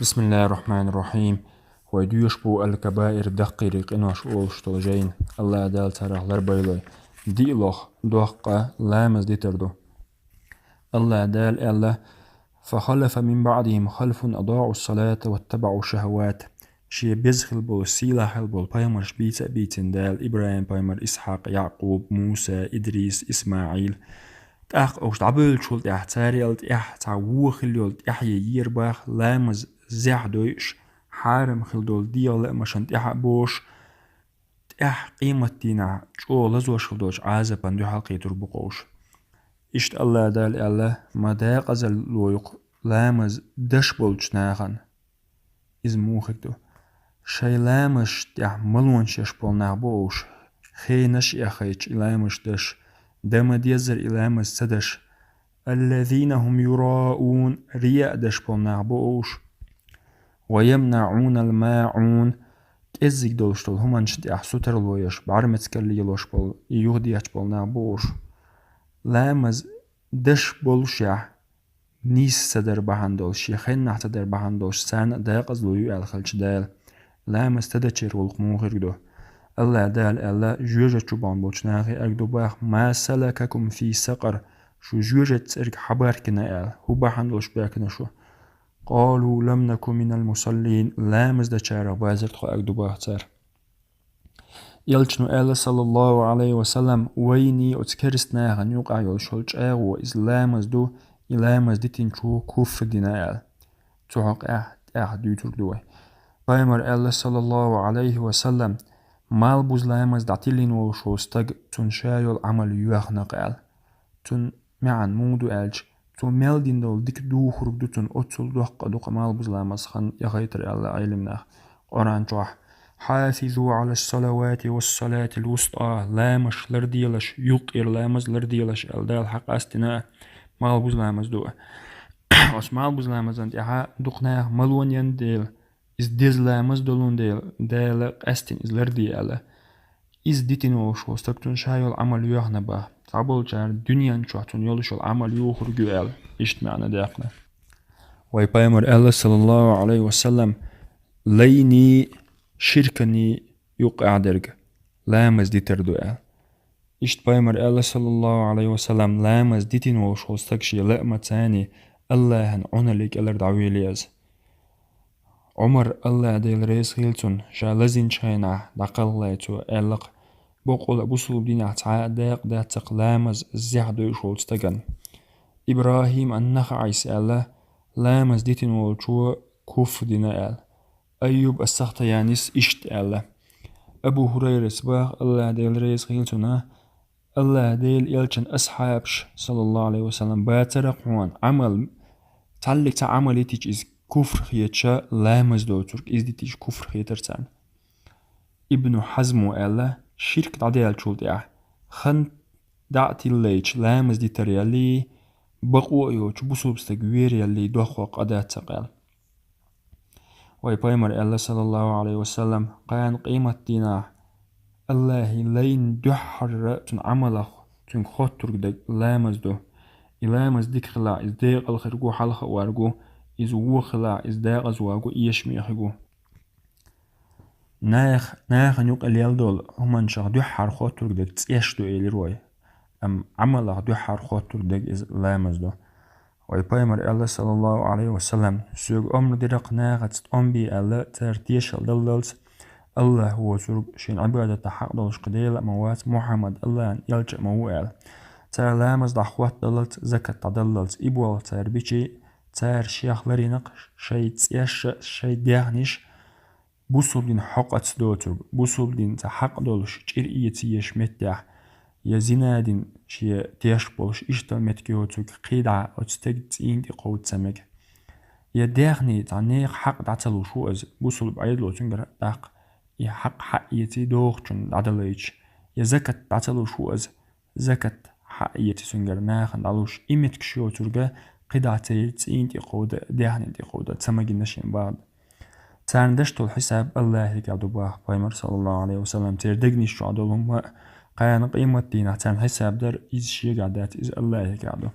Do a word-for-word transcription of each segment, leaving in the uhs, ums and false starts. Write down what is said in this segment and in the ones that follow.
بسم الله الرحمن الرحيم. Вай доьшуш бу аль-кабаир, даккхийрий къинош олуш долу жайна. АллахӀ Дала царах ларбойла. ДиълагӀа, доккха ламаз дитар ду. АллахӀ Дала аьлла: فخلف من بعدهم خلف أضاعوا الصلاة واتبعوا الشهوات. Шен беза хилла болу, сийлахь хилла болу пайхамарш бийца а бийцина Дала: ИбрахӀим пайхамар, Исхьакъ, Якъуб, Муса, Идрис, ИсмаӀил. ТӀаккха уьш дӀабевллачул тӀаьхьа, царел тӀаьхьа цхьа вон хилла йолу тӀаьхье ера боху, ламаз зехьа дойуш, хьарам хилла долу дегӀан лаамашна тӀаьхьа а бохуш, тӀаьхьа къематдийнахь чӀогӀа лазош хилла долчу Ӏазапна дуьхьал кхетар бу-кх уьш. Иштта АллахӀ Дала аьлла: ма декъазалла ю-кх ламаз деш болчу нахана. Иза муха ду? Шайн ламазашна тӀехь малонаш еш болу нах бу уьш, хенаш а эхийча и ламазаш деш, дан ма-деззара и ламаз ца деш. الذين هم يراءون, рияъ деш болу нах бу уьш. ويمنعون الماعون, кӀеззиг долуш долу хӀуманашна тӀехь сутарло еш, бӀаьрмецкалла лелош болу, и юхадетташ болу нах бу уьш. Ламаз деш болушехь, нийса ца дар бахьана долуш, шен хеннахь ца дар бахьана долуш, царна а декъазалла ю аьлла хилча Дала, ламаз ца дечеран гӀуллакх муха хир ду? АллахӀ Дала аьлла, жоьжахати чу бахана болчу нахе аьлла ду боху: ما سلككم في سقر, шу жоьжахати цӀерга хьан баьхкина аьлла, хӀун бахьана долуш баьхкина шу? قالوا لم نك من المصلين, ламаз дечарах бацара тхо аьлла ду боху цара. Элчано аьлла, саллаллаху Ӏалайхи ва саллам, вайний оцу керста нахана юкъахь йолуш йолу чӀагӀо, иза ламаз ду, и ламаз дитинчо куфр дина аьлла. Цу хьокъехь тӀаьхьа дуьйцург ду вай. Пайхамар аьлла, саллаллаху Ӏалайхи ва саллам, малбуза ламаз дӀатиллина волуш волу стаг, цунна ша йолу Ӏамал йоьхна-кх аьлла. Цунна маьӀна муха ду аьлча, цо мел дина долу дика духург ду цунна, оццул доккха ду-кх малбуза ламаз хан яхайтар аьлла Ӏилманах. Къуръан чохь: حافظوا على الصلوات والصلاة الوسطى, ламазаш ларделаш, юккъера ламаз ларделаш аьлла Дала хьакъастина, малбуза ламаз ду. Оцу малбуза ламазан тӀехьа дукха наха малон ян дела, иза деза ламаз долун дела, Дала къаьстина иза ларде аьлла. Иза дитина волуш волу стаг, цунна ша йолу Ӏамал йоьхна боху. Цхьаболчара дуьнен чохь цунна йолуш йолу Ӏамал йохург ю аьлла, иштта маьӀна даьккхина. Вай пайхамар аьлла, саллаллаху Ӏалайхи ва саллам, лайний, ширканий юккъехь дерг ламаз дитар ду аьлла. Иштта пайхамар аьлла, саллаллаху Ӏалайхи ва саллам, ламаз дитина волуш волу стаг шен лаамаца Аллахьан Ӏуналлин кӀелара дӀавели иза. Ӏумар, АллахӀ Дела реза хила цунна, ша лазинчу хенахь дӀакхалхале цо аьлла-кх: боккъала бусулба динехь цхьа а дакъа дац-кх ламаз зехьа дойуш волчу стагана. ИбрахӀим ан-НахаӀис аьлла: ламаз дитина волчо куфр дина аьлла. Айюб ас-Сахтиянис иштта аьлла. Абу ХӀурайрас боху, АллахӀ Дела реза хила цунна: АллахӀ Делан элчан асхьабаш, саллаллаху Ӏалайхи ва саллам, бацара-кх хьуна Ӏамал, цхьаллиг цхьа Ӏамал йитича иза куфр хеташ, ламаз доцург иза дитича куфр хетара царна. Ибну Хьазмо аьлла: ширк дӀадаьллачул тӀаьхьа хан дӀа а тиллайча, ламаз дитар яллий, бакъо а йоцуш бусулба стаг вер яллий, дохко къа дац-кх аьлла. Вай пайхамар аьлла, саллаллаху Ӏалайхи ва саллам, кхана къематдийнахь АллахӀан лайна дуьххьара цуьнан Ӏамалах цуьнга хоттург дерг ламаз ду. И ламаз дика хилахь, иза декъала хир ву, хьалха а вер ву, иза вон хилахь, иза декъаза вер ву, эшаме хир ву. Нах-, нахана юкъа лелла долу хӀуманашах дуьххьара хоттург дерг цӀеш ду, элира вай. Амма Ӏамалах дуьххьара хоттург дерг иза ламаз ду. Вай пайхамар аьлла, саллаллаху Ӏалайхи ва саллам: соьга омра дира-кх нахаца тӀом бе аьлла, цара тешалла даллалц, АллахӀ воцург, шен Ӏибадатах хьакъ долуш кхин Дела а ма вац, Мухьаммад АллахӀан элча а ма ву аьлла. Цара ламаз дӀахоттадаллалц, закат дӀадаллалц, и болх цара бича, цара шех ларйина-кх шайн цӀеш а, шайн даьхнаш а, бусулба дин хьокъаца доцург, бусулба динца хьакъ долуш чӀир эца езачу меттехь, я зина дина шен теш болуш иштта меттиг йоцург кхидӀа оцу стеган цӀийнан тӀе кховда ца мега. Я даьхни цхьа нехан хьакъ дӀа ца луш ву иза, бусулба Ӏедало цуьнгара даккха и хьакъ хьаэций дохучунна дӀадалайча, я закат дӀа ца луш ву иза, закат хьаэций цуьнгара нахана дӀалуш, и меттигаш йоцург кхидӀа церан цӀийнан тӀе кховда, даьхнина тӀе кховда ца магийна шен бахьана. Царна деш долу хьисаб АллахӀегахь ду боху пайхамар, саллаллаху Ӏалайхи ва саллам, церан дегнаш чохь долу хӀума а, кхана къематдийнахь царна хьисаб дар, иза шегахь дац, иза АллахӀегахь ду.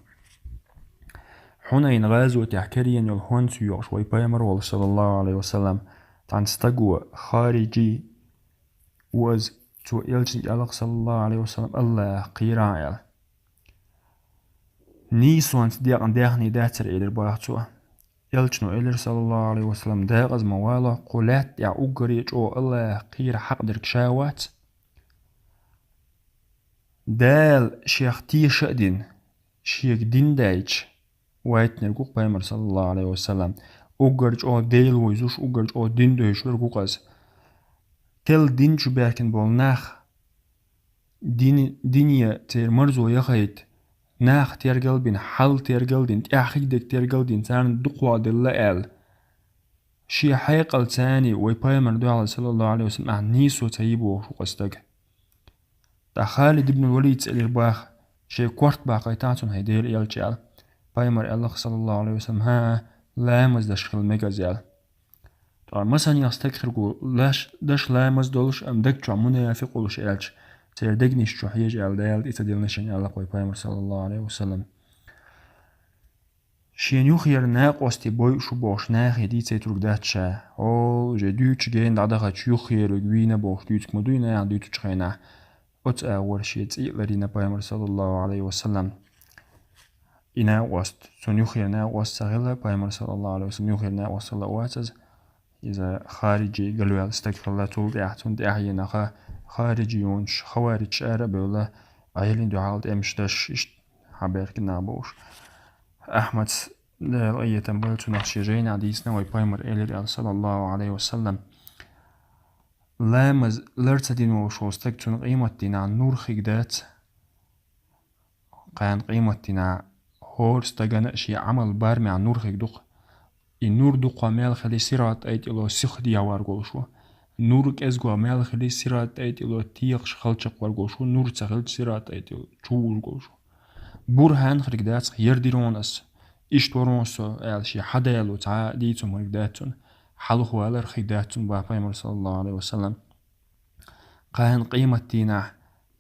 Хьунайн гӀазотехь карийна йолу хӀонс йоьхуш вай пайхамар волуш, саллаллаху Ӏалайхи ва саллам, цхьана стаго хариджи ву иза, цо элчанга аьлла, саллаллаху Ӏалайхи ва саллам, Аллах кхийрахь аьлла. Нийсонца декъна даьхни дацара, элира баха цо. Элчано элира, саллаллаху Ӏалайхи ва саллам, декъаза ма вало, кху лаьтта тӀехь уггаре чӀогӀа Аллах кхийра хьакъ дерг ша вац. Дала шех теша а дина, шега дин даьлча, вайтинарг ву-кх пайхамар, саллаллаху Ӏалайхи ва саллам. Уггар чӀогӀа Дела вевзаш, уггар чӀогӀа дин девзаш верг ву-кх иза. Тел дин чу баьхкина болу нах дин, дине церан марзо яхайта, нах тергал бина, хьал тергал дина, тӀаьхьа хих дерг тергал дина, царна дукхох делла аьлла. Шен хьекъал царний вай пайхамар дуьхьал, саллаллаху Ӏалайхи ва саллам, ахьа нийсо ца йи бохуш ву-кх иза стаг. ТӀаккха Халид ибн Валид элира баха, шен корта бахкийтахьа цунна, хӀай Делан элча, аьлла. Пайхамар аьлла-кх, саллаллаху Ӏалайхи ва саллам, хӀан-хӀа, ламаз даш хила мега иза, аьлла. Ткъа масанех стаг хир ву, лаш, даш ламаз долуш, амма даг чохь мунафикъ волуш аьлча, церан дегнаш чу хьежа аьлла, Дала тӀе ца диллина шен, аьлла-кх вай пайхамар, саллаллаху Ӏалайхи ва саллам. Шена юххера накъостий бойуш ву бохуш нахе дийцийтург дац ша. Хьо, уже дуьйцучу гена дӀадахачу юххериг вийна бохуш дуьйцург ма дуй, нахана дуьйцучу хенахь. Оцу агӀор шен цӀий а ларйина пайхамар, саллаллаху Ӏалайхи ва саллам, и накъост, цунна юххера накъост ца хилла, пайхамар, саллаллаху Ӏалайхи ва саллам, юххера накъост хилла а вац иза. Иза хариджи галваьлла стаг хилла, цул тӀаьхьа цунна тӀаьхьа еана-кха хариджи юнуш, хаваридж ара а бевлла, Ӏелин дуьхьал тӀемаш даш, иштта хьан баьркина нах бовш. Ахьмад, Дала къинхетам бойла цунах, шен жайнахь дийцина вай пайхамар элира аьлла, саллаллаху Ӏалайхи ва саллам. Ламаз лар ца дина волуш волу стаг, цунна къематдийнахь нур хиг дац. Кхана къематдийнахь хӀора стагана а шен Ӏамал барамехь нур хиг ду-кх. И нур дукха мел хили, сират тӀай тӀело сиха дехьаварг волуш ву. Нур кӀезга мел хили, сират тӀай тӀело техаш халчакхварг волуш ву. Нур ца хилча, сират тӀай тӀело чу вужург волуш ву. Бур хьан хирг дац, яр дира хьуна ас, иштта вара хьуна со, аьлла, шен хьадало цхьа а дийца хӀума хирг дац цунна. Хьалха валар хиг дац цунна, баха пайхамар, саллаллаху Ӏалайхи ва саллам. Кхана къематдийнахь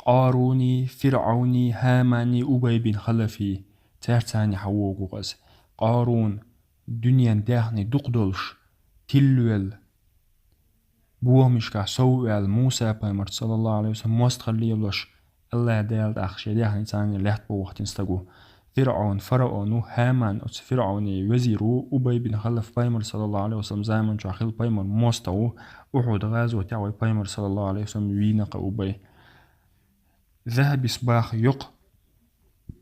Къаруни, ФирӀауни, ХӀамани, Убай бин Халафи, цаьрца цхьаьна хьан вогу ас. Къарун, дуьненан даьхни дукха долуш, тилла велла, бохамашкахь сов ваьлла, Муса пайхамарца, саллаллаху Ӏалайхи ва саллам, мостагӀалла лелош, Аллах Дала тӀаккха шен даьхни царна лаьтта бан вахийтина стаг ву. ФирӀаун, фараон ву, ХӀаман оцу ФирӀауни везир ву, Убай бин Халаф пайхамар, саллаллаху Ӏалайхи ва саллам, заманчохь хилла пайхамар мостагӀа ву, Ухьуд гӀазотехь вай пайхамар, саллаллаху Ӏалайхи ва саллам, вийна-кх Убай. ЗахӀабис баха йоккха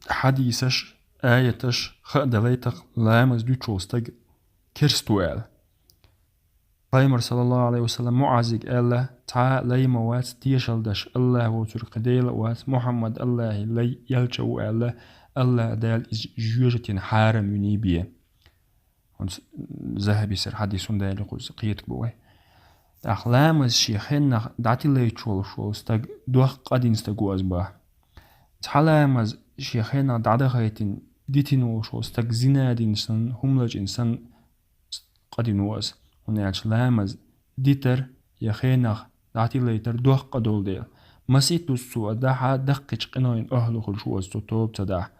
хьадисаш, аяташ хаа далайта-кх, ламаз дуьтуш волу стаг керста ву аьлла. Пайхамар, саллаллаху Ӏалайхи ва саллам, МуӀазига аьлла: «Цхьа а лай ма вац тешалла деш, Аллах воцург кхин Дела а вац, Мухьаммад Аллахьан лай, элча а ву», аьлла, Аллах Дала иза жоьжахатин хьарам виний бен. ХӀунца ЗахӀабис хӀара хьадис хӀунда аьлла кхуза кхетарг бу вай. ТӀаккха ламаз шен хеннахь дӀатилийтуш волуш волу стаг доккха къа дина стаг ву иза баха. Цхьа ламаз шен хеннахь дӀадахийтина, дитина волуш волу стаг зина дина санна, хӀума лачкъийна санна къа дина ву иза. ХӀунда аьлча ламаз дитар я хеннахь дӀатилийтар доккха къа долу дела. Масийттаза цо дахьа, даккхийчу къинойн охьалуш ву иза, цо тоба ца дахь.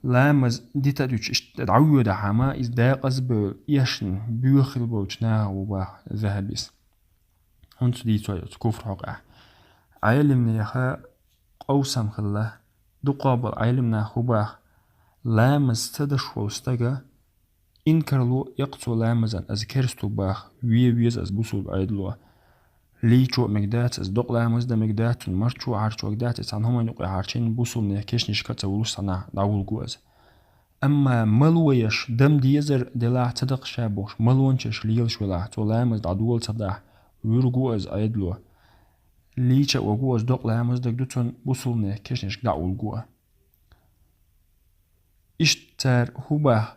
Ламаз дита а дуьтуш, иштта дӀавоьдахь хьама, иза декъаза бевлла, эшна, боьха хилла болчу нахах ву баха ЗахӀабис. ХӀунца дийцой оцу куфр хьокъехь. Ӏелимнеха къовсам хилла, дукха болу Ӏелимнах хӀу баха, ламаз ца деш волу стага инкарло эккха цо ламазан, иза керста ву баха, вен веза иза бусулба Ӏедало. Лийчо а мегадац иза, докъа ламаз дан мегадац цунна, марчо а хьарчо а дац иза, цхьана хӀуманна юкъе хьарчийна бусулбанех кешнашка а ца вулуш санна дӀавуллу иза. Амма мало еш, дам дезар делахь, цадакъа ша бохуш, малончаш лелаш велахь, цо ламаз дӀадола ца дахь, вуьрг ву иза Ӏедало. Лийча а вогу иза, докъа ламаз даг ду цунна, бусулбанех кешнашка дӀа а вуллу иза. Иштта цара хӀу баха,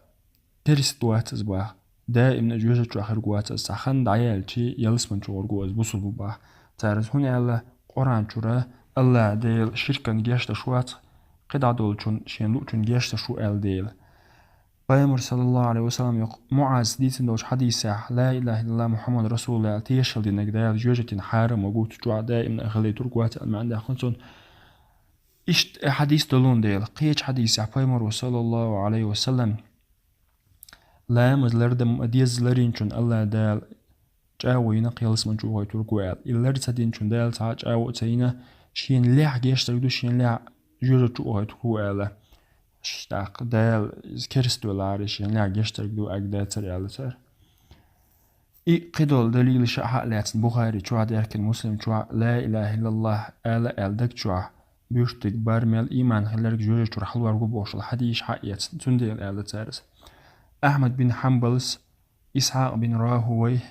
керста вац иза баха, даимна жоьжахати чохь хирг вац иза, цхьа хан дӀаяьлча, ялсамани чу гӀур ву иза, бусулба ву баха. Цара иза хӀунда аьлла, Къуръан чуьра Аллах Дела ширкана гечдеш вац, кхидӀа долчун, шен луучун гечдеш ву аьлла дела. Пайхамар, саллаллаху Ӏалайхи ва саллам, йоккха МуӀаза дийцина долчу хьадисехь: «Ла илаха иллаллах, Мухьаммад расулуллах», аьлла, тешал динарг Дала жоьжахатин хьарам вогу, цу чохь даимна а хилийтург вац аьлла маьӀна даьккхина цунна. Иштта и хьадис долун дела, кхечу хьадисехь пайхамаро, саллаллаху Ӏалайхи ва саллам, Ламаз лардан ма дезза ларийначунна Аллах Дала чӀагӀо йина ялсмала чу вахийтаргва аьлла. И лар ца динчунна Дала цхьа а чӀагӀо а ца йина, шена лехь гештдерг ду, шена лехь жоьжа чу вахийтаргва аьлла. Ш-, тӀаккха Дала из керста велахьара, шена лехь гештдерг ду, эгадацар аьлла цар. И кхыдола далилаш а хьа а лаьцна Бухари чохь а даьхкина, Муслим чохь а «Ла илаха иллаллах» ала аьлла даг чохь, буьртиг бар мел ийман хилларг жоьжа чуьра хьалваргва бохуш хьадисаш хьа а эцна, цундела аьлла цара из. Ахьмад бин Хьанбалс, Исхьакъ бин Рахувайхь,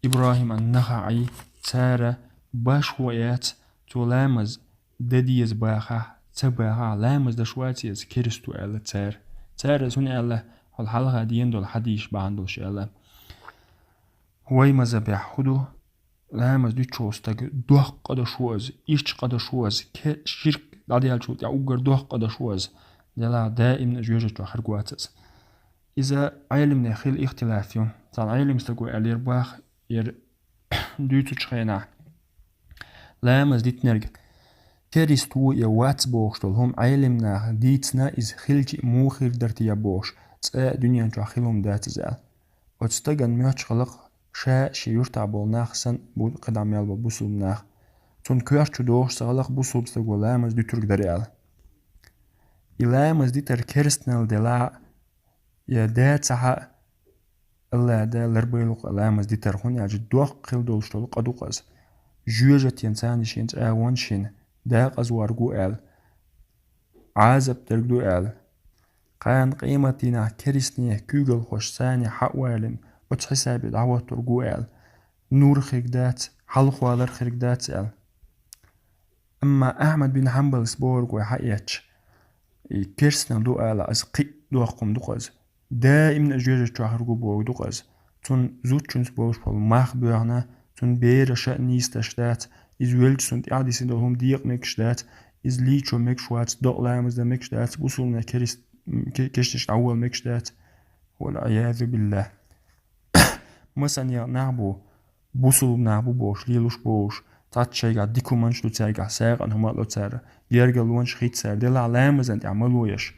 ИбрахӀим ан-НахаӀий, цара башхо яц, цо ламаз дан деза бахахь, ца бахахь, ламаз даш вац иза, керста ву аьлла цара. Цара из хӀунда аьлла, хьал хьалха дена долу хьадисаш бахьана долуш аьлла. Вай мазхабехь хӀун ду, ламаз дуьтучу стаг доккха къа даш ву иза, иштта къа даш ву иза, ке-, ширк дӀадаьллачул тӀаьхьа уггар доккха къа даш ву иза, делахь даимна жоьжа чохь хир вац иза. Иза Ӏеламнех хилла ихтилаф ю. Цхьана Ӏелам стага аьллера боху, яра дуьйцучу хенахь, ламаз дитинарг керста ву я вац бохуш долу хӀума Ӏеламнаха дийцина, иза хилча а муха хир дара те бохуш, цкъа а дуьнен чохь хила хӀума дац иза аьлла. Оцу стагана моьттуш хилла-кх, ша а шен юьртахь болу нах санна бу кхидӀа мел болу бусулба нах. Цунна коьрта чу догӀуш ца хилла-кх бусулба стага ламаз дуьтург дара аьлла. И ламаз дитар керстанал делахь а, я дацахь а, Аллах Дала ларбойла-кх ламаз дитар, хӀунда аьлча доккха хила долуш долу къа ду-кх иза. Жоьжахатин царна шен чӀагӀонна шен дакъаза варгва аьлла, Ӏазап дерг ду аьлла. Кхана къематдийнахь керстанех куьйгалхош царна хьа а валийна, оцу хьисабе дӀахӀоттаргва аьлла. Нур хирг дац, хьалхавалар хирг дац аьлла. Амма Ахьмад бин Хьанбалс бохург вай хьаэцча, и керстанал ду ала, иза кхин а доккха хӀума ду-кх иза. Даимна а жоьжа чохь хир ву бохург ду-кх иза. Цунна зудчуьнца болуш болу мах боьхна, цунна бераш а нийса деш дац, иза велча цунна тӀаьхьа дисина долу хӀума декъа мегаш дац, иза лийчо мегаш вац, докъа ламаз дан мегаш дац, бусулба керст-, ке-, кешнаш дӀавала мегаш дац. Вал-Ӏиязу биллахӀ. Масане нах бу, бусулба нах бу бохуш, лелаш бохуш, цхьацца шайгахь дика хӀуманаш ду цаьргахь, сагӀина хӀума а ло цара, гергарлонаш хи ца цара, делахь ламазан тӀехь ма ло еш.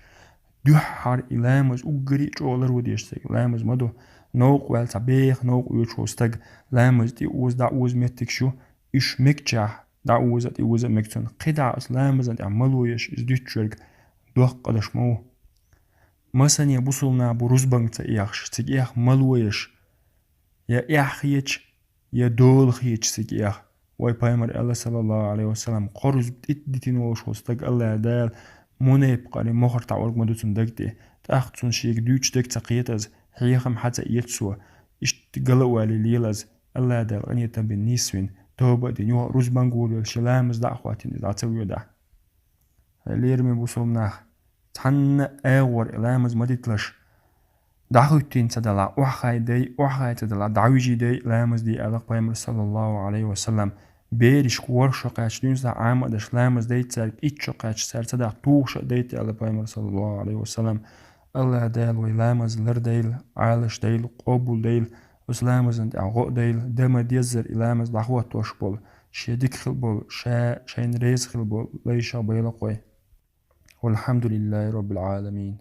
Дуьххьара и ламаз уггаре а чӀогӀа ларван дезаш дерг ламаз ма ду. Новкъа ваьлла цхьа беха новкъа оьцуш волу стаг, ламаз тӀеоза, дӀаоза меттигаш ю, уьш мегчахь, дӀаоза а, тӀеоза а мега цунна. КхидӀа оцу ламазан тӀехь ма ло еш, иза дуьтучу верг доккха къа даш ма ву. Масане бусулба нах бу рузбанга ца эхаш, цига эха ма ло еш. Я эхь хеташ, я дола хеташ цига эха. Вай пайхамар аьлла, саллаллахӀу Ӏалайхи ва саллам, кхо рузба тӀе дитина волуш волу стаг Аллах Дала мунепакъаре мохар таӀорг ма ду цунна даг тӀе. ТӀаккха цунна шега дуьйцуш дерг ца кхета иза, хьехам хьа ца эца цо. Иштта гала а валий лела иза, Аллах Дала къинхетам бина нийсвина, тоба а дина, юха а рузбанга волавелла шен ламаз дӀа а хӀоттийна иза дӀа ца воьдахь. Хьай лераме бусулба нах, цхьанна а агӀор и ламаз ма диталаш. ДӀахӀоьттина ца далахь, охьахаийдай, охьахаийта ца далахь, дӀавижийдай, ламаз де аьлла-кх пайхамар, саллаллахӀу Ӏалайхи ва саллам. Берашка ворхӀ шо кхаьчча дуьйна сахь Ӏама а деш, ламаз дайта цаьрга, итт шо кхаьчча цара цадахь, туха шо а дайта аьлла пайхамар, саллаллахӀу Ӏалайхи ва саллам. Аллах Дала вай ламаз лардайла, Ӏалашдайла, къобалдайла, оцу ламазан тӀехь гӀо а дайла, дан ма-деззара и ламаз дӀахӀоттош болу, шен дика хила болу, ша шайна реза хила болу лайшах байла-кх вай. ВалхьамдулиллахӀи Роббил Ӏаламин.